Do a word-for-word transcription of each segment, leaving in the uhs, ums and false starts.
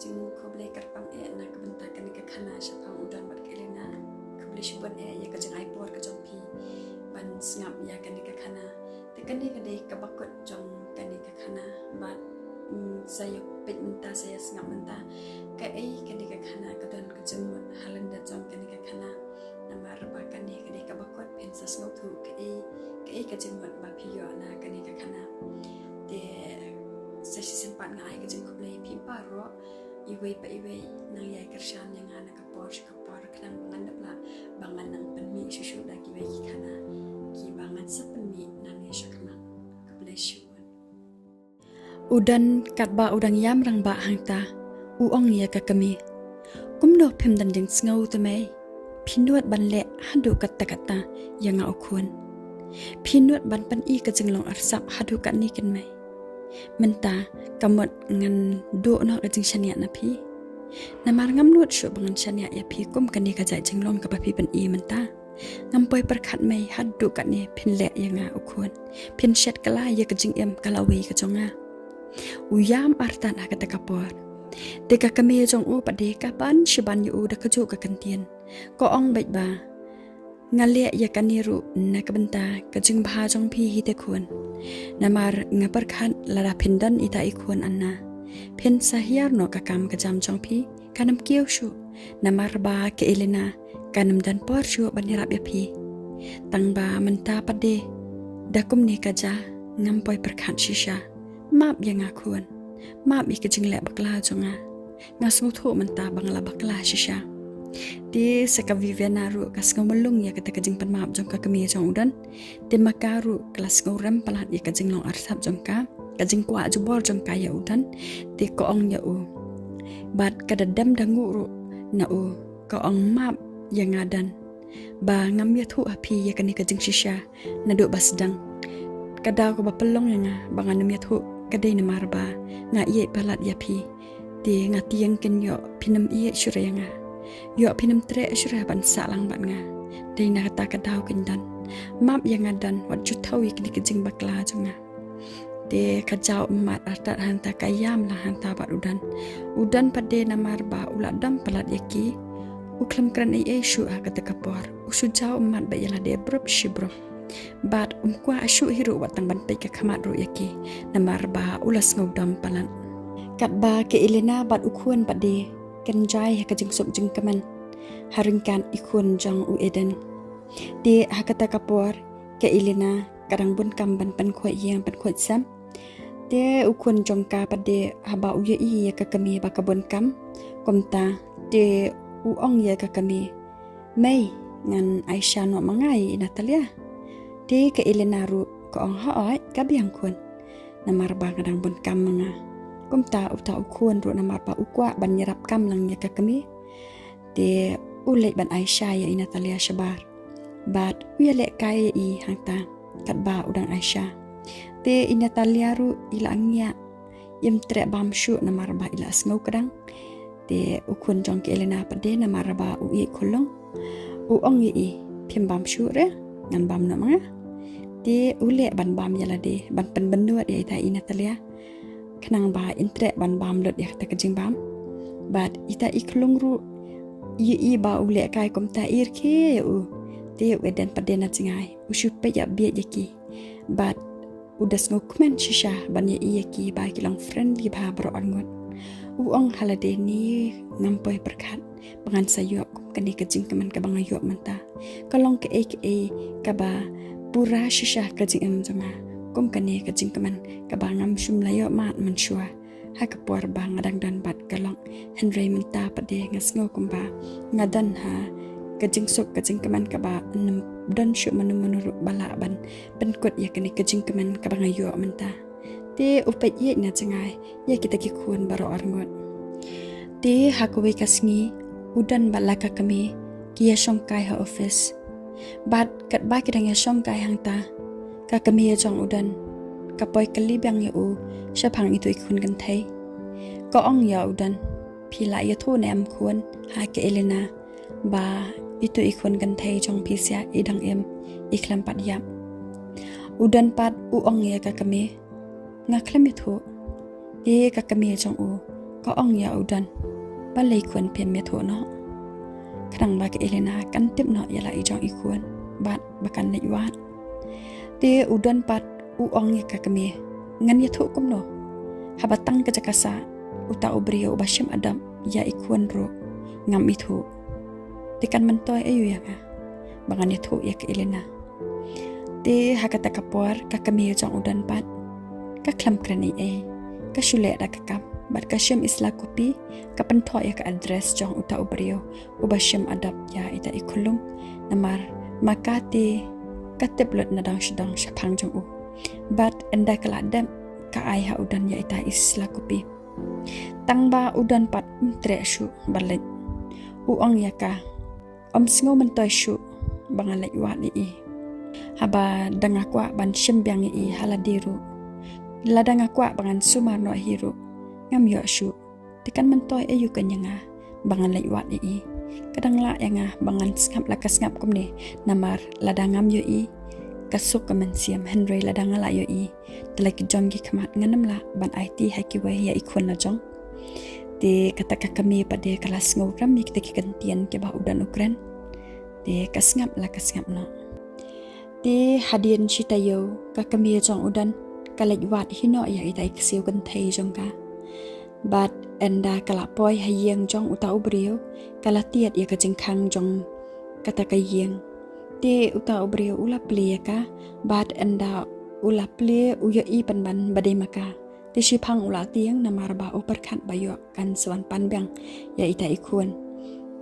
Jingkhublei kyrpang eh na ka bynta kane ka khana shaphang u Don bad ka Elena. Khublei shibun eh ïa ka jingai por ka jong phi ban sngap ïa kane ka khana. Te kane ka dei kaba kut jong kane ka khana bad, mm, sa ïa peit mynta, sa ïa sngap mynta. Kaei kane ka khana ka don ka jingmut ha lyndet jong kane ka khana. Namar ba kane ka dei kaba kut, phin sa sngewthuh kaei, kaei ka jingmut ba phi ïoh na kane ka khana. Te sa shisien pat nga ai ka jingkhublei ïa phi baroh, iwei pa iwei nang ïai kyrshan ïa nga na ka por sha ka por khnang ba ngan dep lah ba ngan nang pynmih shuh shuh da kiwei ki khana kiba ngan sa pynmih nangne shakhmat. Khublei shibun. U Don katba u dang ïam rangbah hangta, u ong ïa ka kmie, kumno phim don jingsngew te mei? Phi nud ban leh haduh katta katta ïa nga u khun? Phi nud ban pyni ka jinglong arsap haduh katne kin mei? Mynta ka mut ngan duh noh ka jingshaniah na phi. Namar ngam nud shuh ba ngan shaniah ïa phi kum kane ka jait jinglong kaba phi pyni mynta. Ngam poi pyrkhat mei haduh katne phin leh ïa nga u khun. Phin shet kylla ïa ka jingim ka lawei ka jong nga. U ïam artat ha kata ka por. Te ka kmie jong u pat de ka pan shi ban ïa u da kajuh ka kyntien. Ka ong beit ba, nga leh ïa kane ruh na ka bynta ka jingbha jong phi hi te khun. Namar nga pyrkhat lada phin don ita i khun Anna, phin sa hiar noh ka kam ka jam jong phi. Kan ym kiew shuh, namar ba ka Elena kan ym don por shuh ban ïarap ïa phi. Tang ba mynta pat de da kumne ka jia, ngam poi pyrkhat shisha. Map ïa nga khun. Map ïa ka jingleh bakla jong nga. Nga sngewthuh mynta ba nga la bakla shisha. Te sa ka Viviana ruh ka sngew mlung ïa kata ka jingpynmap jong ka kmie jong u Don. Te ma ka ruh ka la sngew rem palat ïa ka jinglong arsap jong ka, ka jingkwah jubor jong ka ïa u Don. Te ka ong ïa u, bad ka da dem da nguh ruh na u, ka ong, map ïa nga Don, ba ngam ïathuh ha phi ïa kane ka jingshisha naduh ba sdang. Ka daw kaba pynlong ïa nga ba ngan ym ïathuh ka dei namar ba nga ïeit palat ïa phi. Te nga tieng kin ïoh phin ym ïeit shuh ïa nga, ïoh phin ym treh shuh ban sah lang bad nga. Dei na kata ka daw kin Don. Map ïa nga Don, wat ju thaw ïa kane ka jingbakla jong nga. Te ka jaw ummat artat hangta, ka ïam lang hangta bad u Don. U Don pat de namar ba u la dom palat ïa ki, u khlem kren ei ei shuh ha kata ka por. U shu jaw ummat bad ïa lade brop shi brop. Bad um kwah shuh hi ruh wat tang ban peit ka khmat ruh ïa ki, namar ba u la sngew dom palat. Katba ka Elena bad u khun pat de kynjai ha ka jingsuk jingkmen ha ryngkat i khun jong u Eden. Te ha kata ka por ka Elena ka dang bun kam ban pynkhuid ïing pynkhuid sem. Te u khun jong ka pat de haba u ïohi ïa ka kmie ba ka bun kam kumta, te u ong ïa ka kmie, mei, ngan ai sha noh ma nga ïa i Natalia. Te ka Elena ruh ka ong, hooid, ka biang khun, namar ba nga dang bun kam ma nga. Kumta uta u khun ruh namar ba u kwah ban ïarap kam lang ïa ka kmie, te u leit ban ai sha ïa i Natalia shabar. Bad u ïalehkai ïa i hangta katba u dang ai sha. Te i Natalia ruh i la ngiah, im treh bam shuh namar ba i la sngew kdang. Te u khun jong ka Elena pat de namar ba u ïeit khulung, u ong ïa i, phim bam shuh re, ngan bam noh ma nga. Te u leh ban bam ïa lade, ban pynbynnud ïa ita i Natalia, khnang ba in treh ban bam lut ïa kata ka jingbam. Bad ita i khulung ruh i ïohi ba u lehkai kumta i rkhie ïa u. Te u Eden pat de na jngai, u shu peit ïa bieit ïa ki. Bad u da sngewkmen shisha ban ïohi ïa ki ba ki long friendly bha baroh arngut. U ong ha lade, ni, ngam poi pyrkhat ba ngan sa ïoh kum kane ka jingkmen kaba nga ïoh mynta. Ka long kaei kaei kaba pura shisha ka jingim jong nga, kum kane ka jingkmen kaba ngam shym la ïoh mad mynshuwa ha ka por ba nga dang don bad ka lok. Hynrei mynta pat de nga sngew kumba nga don ha ka jingsuk ka jingkmen kaba ym don shuh mano mano ruh ba lah ban pynkut ïa kane ka jingkmen kaba nga ïoh mynta. Te u peit ïeit na jngai ïa kita ki khun baroh arngut. Te ha kawei ka sngi u Don bad la ka kmie ki ïashongkai ha office. Bad katba ki dang ïashongkai hangta, ka kmie jong u Don ka poi kylli biang ïa u shaphang itu i khun kynthei. Ka ong ïa u Don, phi la ïathuh ne em khun ha ka Elena ba itu i khun kynthei jong phi sia i dang im, i khlem pat ïap? U Don pat u ong ïa ka kmie, nga khlem ïathuh. Te ka kmie jong u ka ong ïa u Don, balei khun phim ïathuh noh? Khnang ba ka Elena kan tip noh ïa la i jong i khun bad ba kan leit wad. Te u Don pat u ong ïa ka kmie, ngan ïathuh kumno? Haba tang ka jaka sah uta u briew uba shim adop ïa i khun ruh ngam ithuh. Te kan myntoi aïu ïa nga ba ngan ïathuh ïa ka Elena? Te ha kata ka por ka kmie jong u Don pat ka khlem kren ei ei, ka shu leh da ka kam bad ka shim i sla kopi, ka pynthoh ïa ka address jong uta u briew uba shim adop ïa ita i khunlung. Namar ma ka te ka tip lut na dang sha dang shaphang jong u. Bad ynda ka la dep ka ai ha u Don ïa ita i sla kopi. Tang ba u Don pat um treh shuh ban leit. U ong ïa ka, ym sngew myntoi shuh ba ngan leit wad ïa i. Haba da nga kwah ban shim biang ïa i ha lade ruh, lada nga kwah ba ngan sumar noh hi ruh, ngam ïoh shuh. Te kan myntoi aïu kan ïa nga ba ngan leit wad ïa i? Ka dang lah ïa nga ba ngan sngap la ka sngap kumne, namar lada ngam ïoh i ka suk ka mynsiem, hynrei lada nga la ïoh i, te la ki jong ki khmat ngan ym lah ban aiti ha kiwei ïa i khun la jong. Te kata ka kmie pat de ka la sngewrem ïa kita ki kyntien kiba u Don u kren. Te ka sngap la ka sngap noh. Te hadien shi taïew ka kmie jong u Don ka leit wad hi noh ïa ita i ksiew kynthei jong ka. Bad ynda ka la poi ha ïing jong uta u briew, ka la tied ïa ka jingkhang jong kata ka ïing. Te uta u briew u la plie ïa ka, bad ynda u la plie u ïohi pynban ba dei ma ka. Te shiphang u la tieng namar ba u pyrkhat ba ïoh kan sa wan pan biang ïa ita i khun.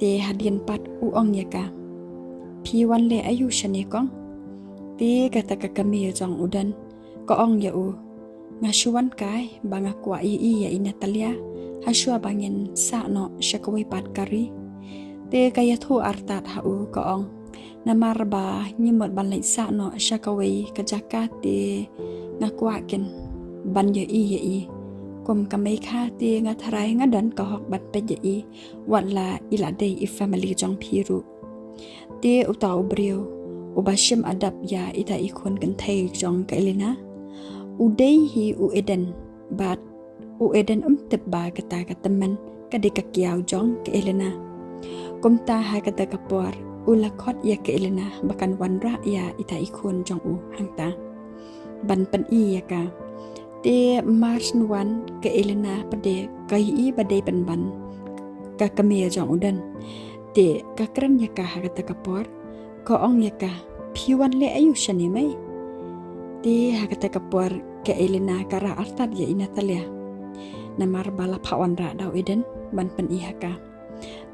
Te hadien pat u ong ïa ka, phi wan leh aïu shane kong? Te kata ka kmie jong u Don ka ong ïa u, nga shu wan kai ba nga kwah ïa i ïa i Natalia, ha shuwa ba ngin sah noh sha kawei pat ka ri. Te ka ïathuh artat ha u ka ong, namar ba ngi mut ban leit sah noh sha kawei ka jaka te nga kwah keiñ ban ïohi ïa i. Kum ka mei kha te nga tharai nga don ka hok ban peit ïa i, wat la i la dei i family jong phi ruh. Te uta u briew uba shim adop ïa ita i khun kynthei jong ka Elena u dei hi u Eden, bad u Eden um tip ba kata ka tymmen ka dei ka kiaw jong ka Elena. Kumta ha kata ka por u la khot ïa ka Elena ba kan wanrah ïa ita i khun jong u hangta ban pyni ïa ka. Te mar shen wan ka Elena pat de ka ïohi ba dei pynban ka kmie jong u Don. Te ka kren ïa ka ha kata ka por, ka ong ïa ka, phi wan leh aïu shane mei? Te ha kata ka por ka Elena ka rah artat ïa i Natalia, namar ba la phah wanrah da u Eden ban pyni ha ka.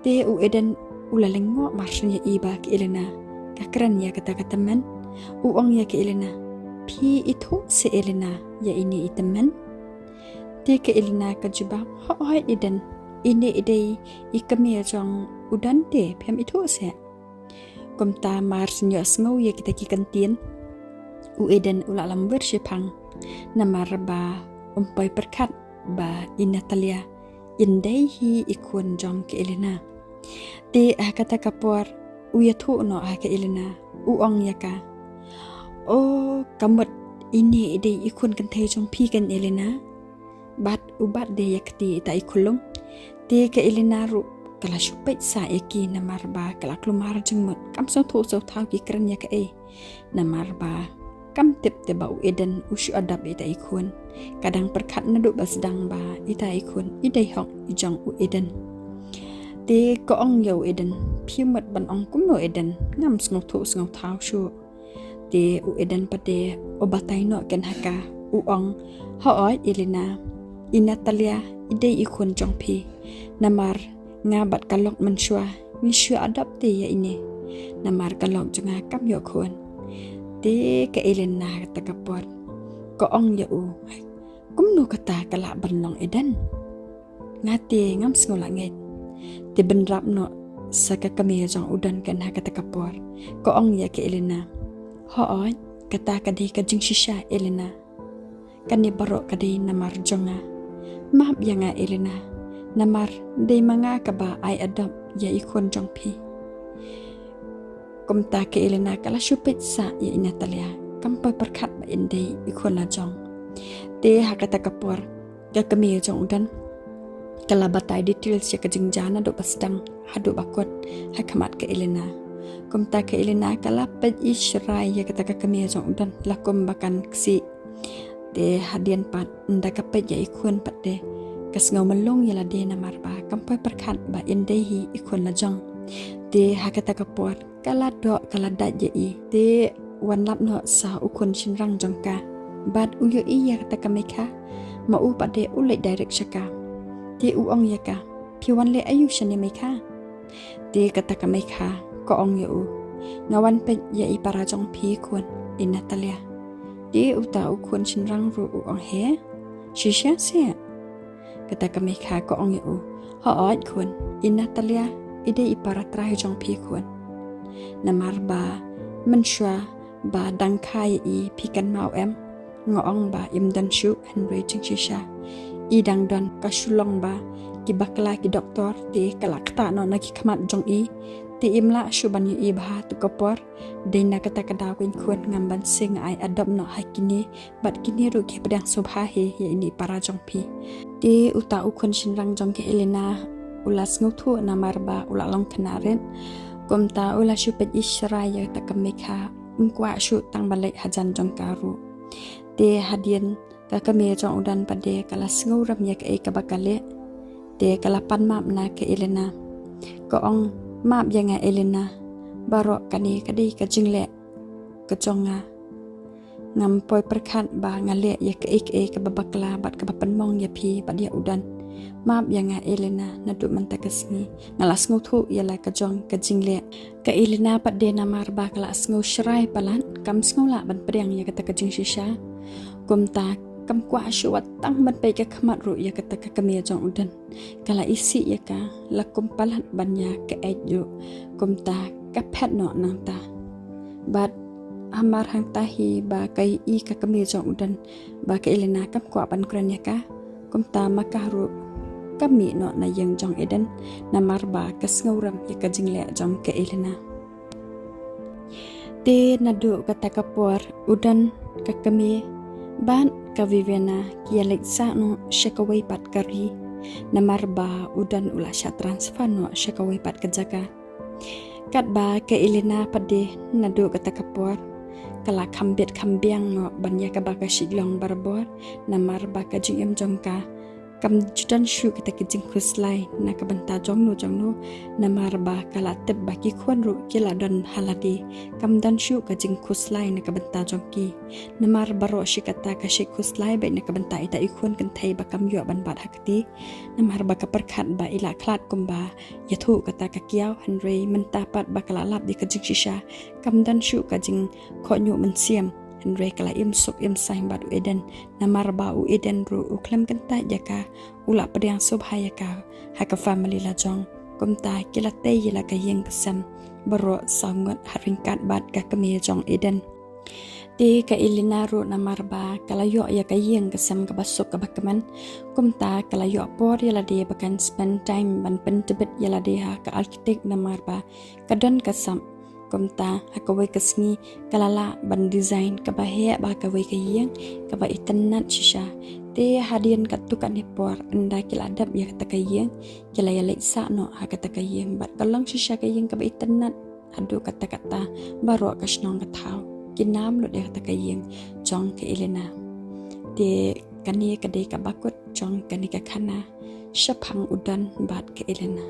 Te u Eden u la lyngngoh mar shen ïohi ba ka Elena ka kren ïa kata ka tymmen. U ong ïa ka Elena, phi ithuh se Elena ïa ine i tymmen? Te ka Elena ka jubab, hooid Eden, ine i dei i kmie jong u Don te, phim ithuh se? Kumta mar shen ïohsngew ïa kita ki kyntien, u Eden u la lamwir shiphang, namar ba um poi pyrkhat ba i Natalia in dei hi i khun jong ka Elena. Te ha kata ka por u ïathuh noh ha ka Elena, u ong ïa ka, o, ka mut ine i dei i khun kynthei jong phi keiñ Elena? Bad u bat de ïa kti ita i khunlung. Te ka Elena ruh ka la shu peit sah ïa ki namar ba ka la klumar jingmut, kam sngewthuh sngewthaw ki kren ïa kaei. Namar ba kam tip te ba u Eden u shu adop ita i khun. Ka dang pyrkhat naduh ba sdang ba ita i khun i dei hok i jong u Eden. Te ka ong ïa u Eden, phi mut ban ong kumno Eden, ngam sngewthuh sngewthaw shuh. Te u Eden pat de u batai noh keiñ ha ka, u ong, hooid Elena, i Natalia i dei i khun jong phi. Namar nga bad ka lok mynshuwa ngi shu adop te ïa ine. Namar ka lok jong nga kam ïoh khun. Te ka Elena ha kata ka por ka ong ïa u, kumno kata ka lah ban long Eden? Nga te ngam sngew lah ngeit. Te bynrap noh sa ka kmie jong u Don keiñ ha kata ka por, ka ong ïa ka Elena, hooid, kata ka dei ka jingshisha Elena. Kane baroh ka dei namar jong nga. Map ïa nga Elena, namar dei ma nga kaba ai adop ïa i khun jong phi. Kumta ka Elena ka la shu peit sah ïa i Natalia, kam poi pyrkhat ba in dei i khun la jong. Te ha kata ka por ka kmie jong u Don ka la batai details ïa ka jingjia naduh ba sdang haduh ba kut ha khmat ka Elena. Kumta ka Elena ka la peit i shrai ïa kata ka kmie jong u Don la kum ba kan ksih. Te hadien pat ynda ka peit ïa i khun pat te ka sngew mlung ïa lade namar ba kam poi pyrkhat ba in dei hi i khun la jong. Te ha kata ka por ka la doh ka la dait ïa i. Te wan lap noh sa u khun shynrang jong ka. Bad u ïohi ïa kata ka Mekha, ma u pat de u leit direct sha ka. Te u ong ïa ka, phi wan leh aïu shane Mekha? Te kata ka Mekha ka ong ïa u, nga wan peit ïa i para jong phi khun, i Natalia. Te uta u khun shynrang ruh u ong, he, shisha seh? Kata ka Mekha ka ong ïa u, hooid khun, i Natalia i dei i para trai jong phi khun. Namar ba mynshuwa ba dang kha ïa i phi kynmaw em, nga ong ba im don shuh, hynrei jingshisha i dang don. Ka shu long ba ki bakla ki doktor te ka la ktah noh na ki khmat jong i. Te im lah shuh ban ïohi bha tu ka por. Dei na kata ka daw keiñ khun ngam ban seng ai adopt noh ha kine, bad kine ruh ki pdiang sngewbha hi ïa ine i para jong phi. Te uta u khun shynrang jong ka Elena u la sngewthuh namar ba u la long khynnah rit. Kumta u la shu peit i shrai ïa kata ka Mekha, um kwah shuh tang ban leit hajan jong ka ruh. Te hadien ka kmie jong u Don pat de ka la sngewrem ïa kaei kaba ka leh. Te ka la pan map na ka Elena. Ka ong, map ïa nga Elena. Baroh kane ka dei ka jingleh ka jong nga. Ngam poi pyrkhat ba nga leh ïa kaei kaei kaba bakla bad kaba pynmong ïa phi bad ïa u Don. Map ïa nga Elena, naduh mynta ka sngi nga la sngewthuh ïa la ka jong ka jingleh. Ka Elena pat de namar ba ka la sngew shrai palat, kam sngew lah ban pdiang ïa kata ka jingshisha. Kumta kam kwah shuh wat tang ban peit ka khmat ruh ïa kata ka kmie jong u Don. Ka la isih ïa ka, la kum palat ban ïa ka eit ruh. Kumta ka phet noh nangta. Bad hamar hangta hi ba ka i ka kmie jong u Don ba ka Elena kam kwah ban kren ïa ka. Kumta ma ka ruh ka mih noh na ïing jong i Don namar ba ka sngewrem ïa ka jingleh jong ka Elena. Te naduh kata ka por u Don, ka kmie bad ka Viviana ki ïa leit sah noh sha kawei pat ka ri. Namar ba u Don u la shah transfer noh sha kawei pat ka jaka. Katba ka Elena pat de naduh kata ka por ka la kham bit kham biang noh ban ïa kaba ka shitlong barabor, namar ba ka jingim jong ka kam ju don shuh kata ka jingkhuslai na ka bynta jong no jong no, namar ba ka la tip ba ki khun ruh ki la don ha lade, kam don shuh ka jingkhuslai na ka bynta jong ki. Namar baroh shi katta ka shait khuslai beit na ka bynta ita i khun kynthei ba kam ïoh ban bat ha kti. Namar ba ka pyrkhat ba i la khlad kumba ïathuh kata ka kiaw, hynrei mynta pat ba ka la lap ïa ka jingshisha, kam don shuh ka jingkhohñiuh mynsiem, hynrei ka la im suk im saiñ bad u Eden. Namar ba u Eden ruh u khlem kyntait ïa ka, u la pdiang sngewbha ïa ka ha ka family la jong. Kumta ki la tei ïa la ka ïing ka sem baroh saw ngut ha ryngkat bad ka kmie jong Eden. Te ka Elena ruh namar ba ka la ïoh ïa ka ïing ka sem kaba suk kaba kmen, kumta ka la ïoh por ïa lade ba kan spend time ban pyntbit ïa lade ha ka architect namar ba ka don ka sap. Kumta ha kawei ka sngi ka la lah ban design kaba heh bha kawei ka ïing kaba itynnat shisha. Te hadien katto katne por ynda ki la dep ïa kata ka ïing, ki la ïa leit sah noh ha kata ka ïing bad ka long shisha ka ïing kaba itynnat. Haduh katta katta baroh ka shnong ka thaw ki nam lut ïa kata ka ïing jong ka Elena. Te kane ka dei kaba kut jong kane ka khana shaphang u Don bad ka Elena.